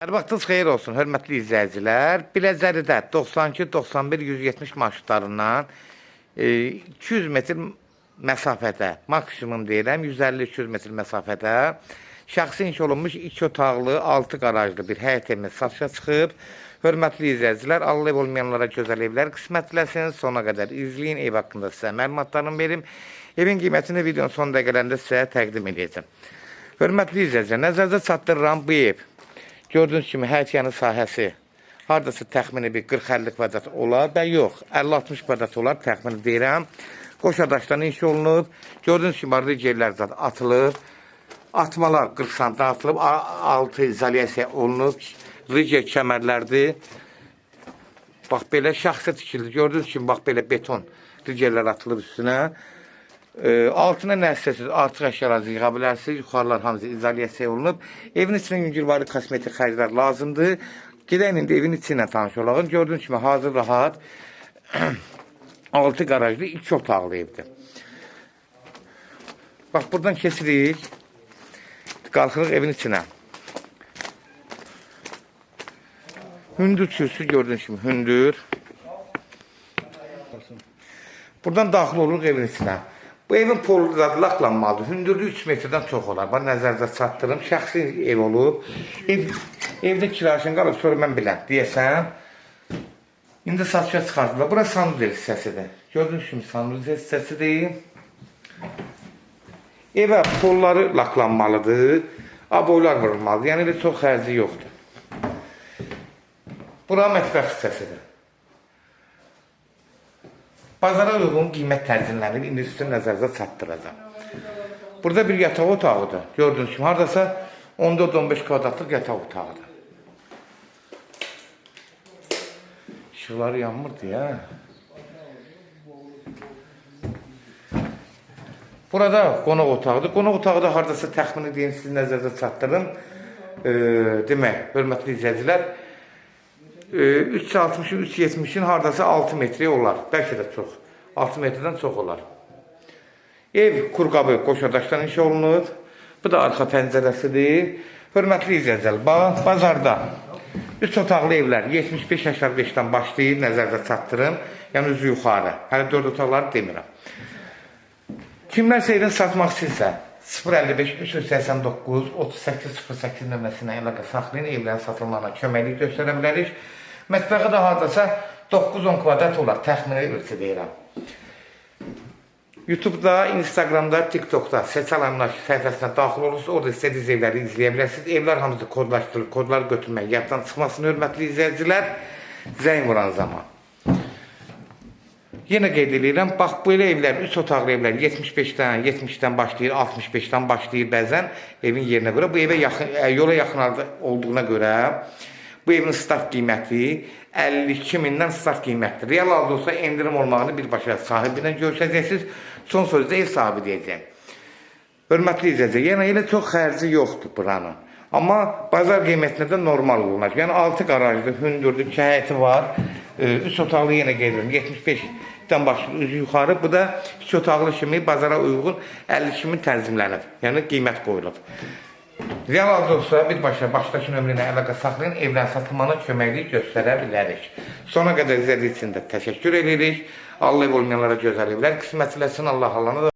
Hər vaxtınız xeyir olsun, hörmətli izləyicilər. Biləcəridə 92, 91, 170 marşrutlarından 200 metr məsafədə, maksimum deyirəm, 150-200 metr məsafədə şəxsi inşa olunmuş 2 otaqlı, 6 qarajlı bir həyət evimiz satışa çıxıb. Hörmətli izləyicilər, Allah ev olmayanlara gözəl evlər qismət eləsin. Sona qədər izləyin, ev haqqında sizə məlumatlarımı verim. Evin qiymətini videonun son dəqiqələrində sizə təqdim edəcəm. Hörmətli izləyicilər, nəzərdə çatdırıram bu ev. Gördüyünüz kimi həyət yanı sahəsi hardasa təxmini bir 40-50 kvadrat olar və yox, 50-60 kvadrat olar təxmini deyirəm. Qoşa daşdan inşa olunub. Gördüyünüz kimi rigerlər zat atılıb. Atmalar 40 sm atılıb, altı izolyasiya olunub. Riger kəmərlərdir. Bax belə şəxsi tikildi. Gördüyünüz kimi bax belə beton rigerlər atılıb üstünə. Altına nə istəsəniz artıq əşyalarınızı yığa bilərsiniz. Yuxarılar hamısı izolyasiya olunub. Evin içinə yüngülvari kosmetik xərclər lazımdır. Gedək indi evin içi ilə tanış olaq. Gördüyünüz kimi hazır rahat 6 qarajlı 2 otaqlı evdir. Bax buradan keçirik. Qalxırıq evin içinə. Hündür kürsü gördüyünüz kimi hündür. Buradan daxil oluruq evin içinə. Bu evin polu laklanmalıdır. Hündürlüyü 3 metrdən çox olar. Bax nəzərinizə çatdırım. Şəxsi ev olub. Evdə kirayəşin qalıb, sonra mən biləm deyəsən. İndi satışa çıxardılar. Bura sanuzel hissəsidir. Gördüyünüz kimi sanuzel hissəsidir. Evə polları laklanmalıdır. Aboylar vurulmalıdır. Yəni elə çox xərci yoxdur. Bura mətbəx hissəsidir. Bazara uyğun qiymət tənzimlənib, indi sizin nəzərinizə çatdıracağam. Burada bir yataq otağıdır. Gördüyünüz kimi hardasa 14-15 kvadratlıq yataq otağıdır. İşıqları yanmırdı ya. Burada qonaq otağıdır. Qonaq otağı da hardasa təxmini deyim, sizin nəzərinizə çatdırım. Demək, hörmətli izləyicilər, 360-ın, 370-in hardasa 6 metri olar. Bəlkə də çox. 6 metrdən çox olar. Ev kurqabı qoşadaşdan inşa olunur. Bu da arxa pəncərəsidir. Hörmətli izləyicilər, bazarda 3 otaqlı evlər 75,5-dən başlayır, nəzərdə çatdırım. Yəni üzü yuxarı. Hələ 4 otaqları demirəm. Kimlərsə evini satmaq istəyirsə 055 389 38 08 nömrəsinə əlaqə saxlayın, evlərin satılmağına köməklik göstərə bilərik. Mətbəxi də hardasa 9-10 kvadrat olar, təxmini ölçü deyirəm. YouTube'da, Instagram'da, TikTok'da Seçal Əmlak səhifəsinə daxil olursunuz. Orada istədiyiniz evləri izləyə bilərsiniz. Evlər hamısı kodlaşdırılır. Kodları götürmək yaddan çıxmasın, hörmətli izləyicilər. Zəng vuran zaman. Yenə qeyd edirəm, bax belə evlər, 3 otaqlı evlər 75-dən, 70-dən başlayır, 65-dən başlayır bəzən evin yerinə görə. Bu evə yaxın, yola yaxın olduğuna görə bu evin start qiyməti 52 mindən start qiymətdir. Real halda olsa endirim olmağını birbaşa sahibi ilə görüşəcəksiniz. Son sözdə ev sahibi deyəcəyim. Hörmətli izləyicilər, yəni elə çox xərci yoxdur buranın. Amma bazar qiymətinə də normal olunacaq. Yəni 6 qarajlı, hündürdür, 2 həyəti var. 3 otaqlı yenə qeyd edirəm, 75-dən başlayır üzü yuxarı. Bu da 2 otaqlı kimi bazara uyğun 52 min tənzimlənib. Yəni qiymət qoyulub. Real halda olsa birbaşa başdakı nömrə ilə əlaqə saxlayın, evlərin satılmağına köməklik göstərə bilərik. Sona qədər izlədiyiniz üçün də təşəkkür edirik. Allah ev olmayanlara gözəl evlər qismət eləsin. Allah Allah'a.